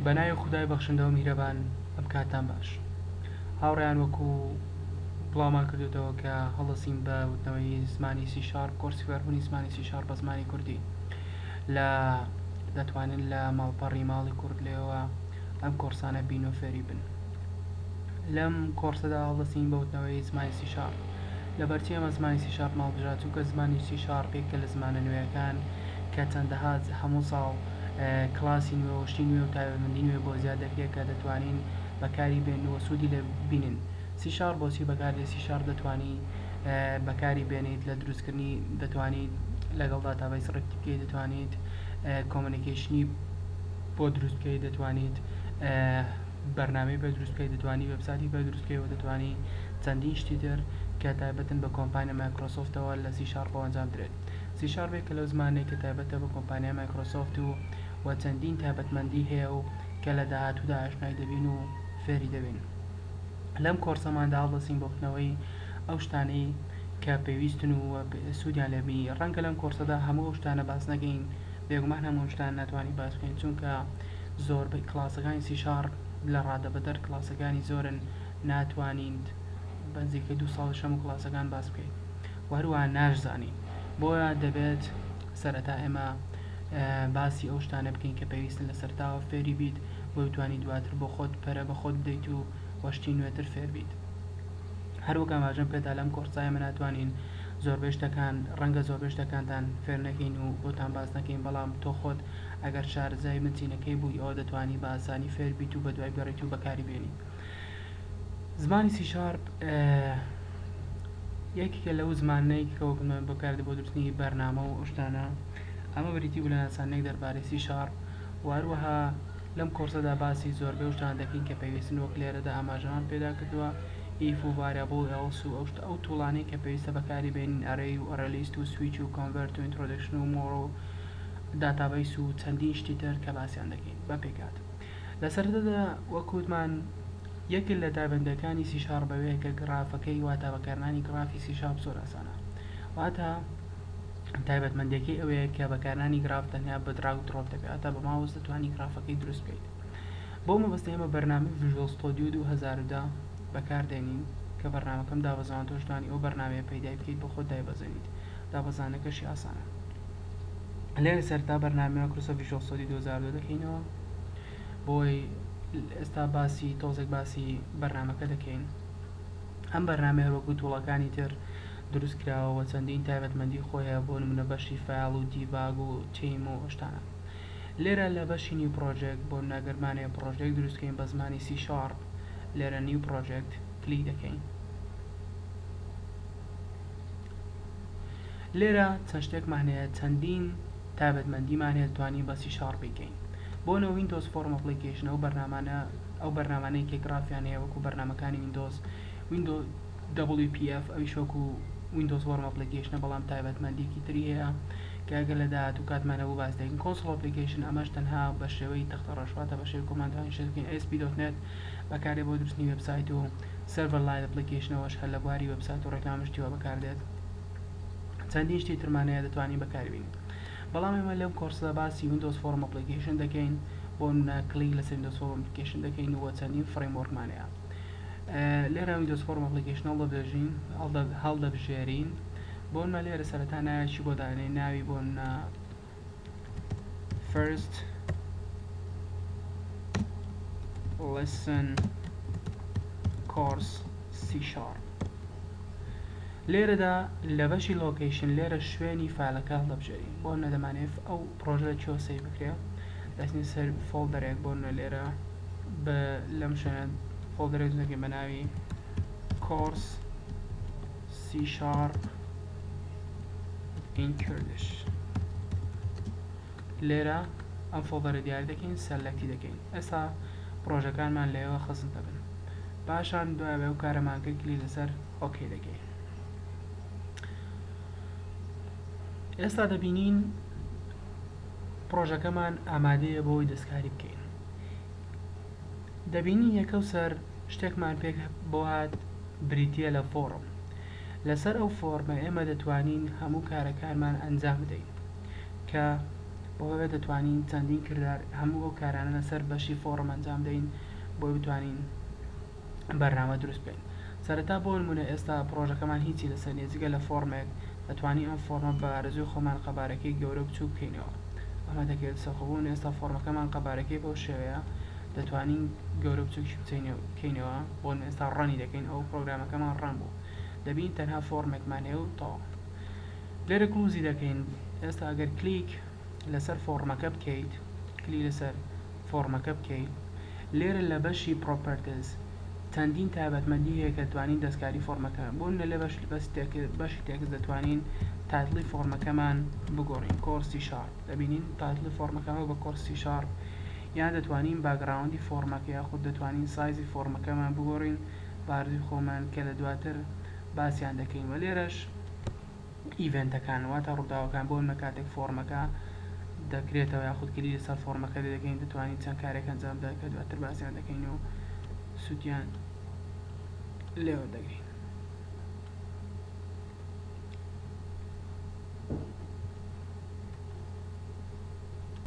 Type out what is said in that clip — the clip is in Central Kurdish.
بەناوی خودای بەخشندە و میهرەبان ئەم کاتتان باش هاوڕێیان. وەکو بڵاومان کردوتەوە کە هەڵدەسین بە وتنەوەی زمانی سی شارپ، کۆرسی فێربوونی زمانی سی شارپ بە زمانی کوردی، لە دەتوانن لە ماڵپەڕی ماڵی کورد لێوە ئەم کۆرسانە بین و فێری بن. لەم کۆرسەدا هەڵدەستین بە وتنەوەی زمانی سی شارپ. لەبەرچی ئێمە زمانی سی شارپمان هەڵبژارد؟ چونکە زمانی سی شارپ یەکێکە لە زمانە نوێیەکان کە چەندەها هەموو ساڵ کلاسی نوێ و شتی نوێ و تایبەتمەندی نوێ بۆ زیاد دەکرێت کە دەتوانین بەکاری بێن و سوودی لێ بینن. سی شارپ بۆچی بەکاردێت؟ سی شارپ دەتوانی بەکاری بێنیت لە دروستکردنی، دەتوانیت لەگەڵ database ڕێکی بکەیت، دەتوانیت communication ی بۆ دروست بکەیت، دەتوانیت بەرنامەی پێ دروست بکەیت، دەتوانی وێبسایتی پێ دروست بکەیت و دەتوانی چەندین شتی تر کە تایبەتن بە کۆمپانیا مایکرۆسۆفتەوە لە سی شارپەوە ئەنجام درێت. سی شارپ یەکە لەو زمانەی کە تایبەتە بە کۆمپانیای مایکرۆسۆفت و چەندین تایبەتمەندی هەیە و کە لە داهاتوودا ئاشنای دەبین و فێری دەبین. لەم کۆرسەماندا هەڵدەستین بە وتنەوەی ئەو شتانەی کە پێویستن و سوودیان لێ بینی. ڕەنگە لەم کۆرسەدا هەموو ئەو شتانە باس نەکەین، بێگومان هەموو شتان ناتوانین باس بکەین، چونکە زۆربەی کلاسەکانی سی شارپ لە ڕادەبەدەر کلاسەکانی زۆرن، ناتوانین بە نزیکەی 2 ساڵیش هەموو کلاسەکان باس بکەین و هەروەها ناشزانین. بۆیە دەبێت سەرەتا ئێمە باسی ئەو شتانە بکەین کە پێویستن لە سەرتاوە فێری بیت، بۆ بتوانی دواتر بۆ خۆت پەرە بە خۆت بدەیت و وەشتی نوێتر فێر بیت. هەروەک ئاماژەم پێدا، لەم کۆرسە ئێمە ناتوانین زۆربەی شتەکان، ڕەنگە زۆربەی شتەکانتان فێر نەکەین و بۆتان باس نەکەین، بەڵام تۆ خۆت ئەگەر شارەزای بنچینەکەی بووی، ئەوە دەتوانی بە ئاسانی فێر بیت و بە دوای بگەڕیت و بەکاری بێنی. زمانی سی شارپ یەکێکە لەو زمانەی کە وەک بەکاردێت بۆ دروستنی بەرنامە و ئەو شتانە. ئەمە بریتی بوو لە ناساندنێک دەربارەی سی شارپ و هەروەها لەم کۆرسەدا باسی زۆربەی ئەو شتانە دەکەین کە پێویستن، وەک لێرەدا ئاماژەمان پێدا کردووە، if و variable و else و ئەو شتە، ئەو tool انەی کە پێویستە بەکاری بێنین، array و array list و switch و convert و introduction و more و database و چەندین شتی تر کە باسیان دەکەین بە پێکات. لە سەرەتادا وەک وتمان، یەکێک لە تایبەتمەندیەکانی سی شارپ بەوەیە کە گرافەکەی، واتە بەکارهێنانی گرافی سی شارپ زۆر ئاسانە. واتە تایبەتمەندیەکەی ئەوەیە کە بەکارهێنانی گراف تەنیا بە drag drop دەبێت، هەتا بە ماوس دەتوانی گرافەکەی دروست بکەیت. بۆ مەبەستی ئێمە بەرنامەی Visual Studio 2010 بەکاردێنین کە بەرنامەکەم دابەزاوە. تۆش توانی ئەو بەرنامەیە پەیدای بکەیت، بۆ خۆت دایبەزێنیت، دابەزانەکەشی ئاسانە. لێرە سەرتا بەرنامەی Microsoft Visual Studio 2010 دەکەینەوە. بۆی ئێستا باسی تۆزێک باسی بەرنامەکە دەکەین. ئەم بەرنامەیە وەکو tool ەکانی تر دروست کراوە، چەندین تایبەتمەندی خۆی هەیە، بۆ نمونە بەشی file و debug و theme و شتانە. لێرە لە بەشی new project، بۆ ناگەرمانەیە پرۆژێک دروستکەین بە زمانی سی شارپ، لێرە new project کلیک دەکەین. لێرە چەند شتێکمان هەیە، چەندین تایبەتمەندیمان هەیە توانین بە سی شارپ بیکەین. بۆ نمونە Windows Form Application، ئەو بەرنامانەی کە گرافیان هەیە، وەکو بەرنامەکانی ویندۆز، ویندۆ WPF، ئەویش وەکو Windows Form Application ە، بەڵام تایبەتمەندیکی تری هەیە کە ئەگەر لە داهاتوو کاتمان هەبوو باس دەکەین. Console Application، ئەمەش تەنها بە شێوەی تەختە ڕەشواتە، بە شێوەی command توانین شت بکەین. ASP.NET بەکارێ بۆ دروستنی وێبسایت و Silverlight Application ەوەش هەر لە بواری وێبسایت و ڕێکلام شتی وا بەکاردێت. چەندین شتی ترمان هەیە دەتوانین بەکاری بینین، بەڵام ئێمە لەم کۆرسەدا باسی Windows Form Application دەکەین. بۆ نمونە کلیک لەسەر Windows Form Application دەکەین و چەندین framework مان هەیە. لێرە Windows Form Application هەڵدەبێژین، هەڵدەبژێرین. بۆ نمونە لێرە سەرەتا ناوێکی بۆ دانێین، ناوی بۆ نمونە first lesson course C sharp. لێرەدا لە بەشی location، لێرە شوێنی فایلەکە هەڵدەبژێرین. بۆ نمونە دەمانێت ئەو پرۆژە لە کوێ save بکرێ. دەچین سەر folder ێک، بۆ نمونە لێرە بە لەم شوێنە folder ێک دەکەین بە ناوی course C sharp in Kurdish. لێرە ئەم folder ە دیاری دەکەین، select ی دەکەین. ئێستا پرۆژەکانمان لەوێوە خزم دەبن. پاشان دوای ئەو کارەمان کرد، کلیک لەسەر OK دەکەین. ئێستا دەبینین پرۆژەکەمان ئامادەیە بۆ ئەوەی دەستکاری بکەین. دەبینین یەکەو سەر شتێکمان پێک بۆ هات، بریتە لە فۆڕم. لەسەر ئەو فۆرمە ئێمە دەتوانین هەموو کارەکانمان ئەنجام بدەین کە بۆیە دەتوانین چەندین کردار هەموو ئەو کارانە لەسەر بەشی فۆڕم ئەنجام دەین بۆی بتوانین بەرنامە دروست بکەین. سەرەتا بۆ نمونە ئێستا پڕۆژەکەمان هیچی لەسەر نیە جگە لە فۆڕمێک، دەتوانین ئەم فۆڕمە بە ئارەزووی خۆمان قەبارەکەی گەورە و بچووک بکەینەوە. ئەمە دەکەوێتە سەر خۆ. بۆ نمونە ئێستا فۆڕمەکەمان قەبارەکەی بەو شێوەیە، دەتوانین گەورە و بچووکیش بکەینەوە. بۆ نمونە ئێستا ڕەنی دەکەین، ئەو پرۆگرامەکەمان ڕەن بوو، دەبین تەنها فۆڕمێکمان هەیە و تەواو. لێرە close ی دەکەین. ئێستا ئەگەر کلیک لەسەر فۆڕمەکە بکەیت، کلیک لەسەر فۆڕمەکە بکەیت، لێرە لە بەشی properties چەندین تایبەتمەندی هەیە کە دەتوانین دەستکاری فۆڕمەکە بۆ نمونە لە بەشی text دەتوانین title ی فۆڕمەکەمان بگۆڕین کۆرسی شارپ، دەبینین title ی فۆڕمەکەمان بە کۆرسی شارپ، یان دەتوانین background ی فۆڕمەکە یاخود دەتوانین سایزی فۆڕمەکەمان بگۆڕین بارزی خۆمان کە لە دواتر باسیان دەکەین. و لێرەش event ەکان واتە ڕووداوەکان، بۆ نمونە کاتێک فۆڕمەکە دەکرێتەوە یاخود کلیک لەسەر فۆڕمەکە دەکەین دەتوانین چەند کارێک ئەنجام بدات کە دواتر باسیان دەکەین و سوودیان لێوەردەگرین.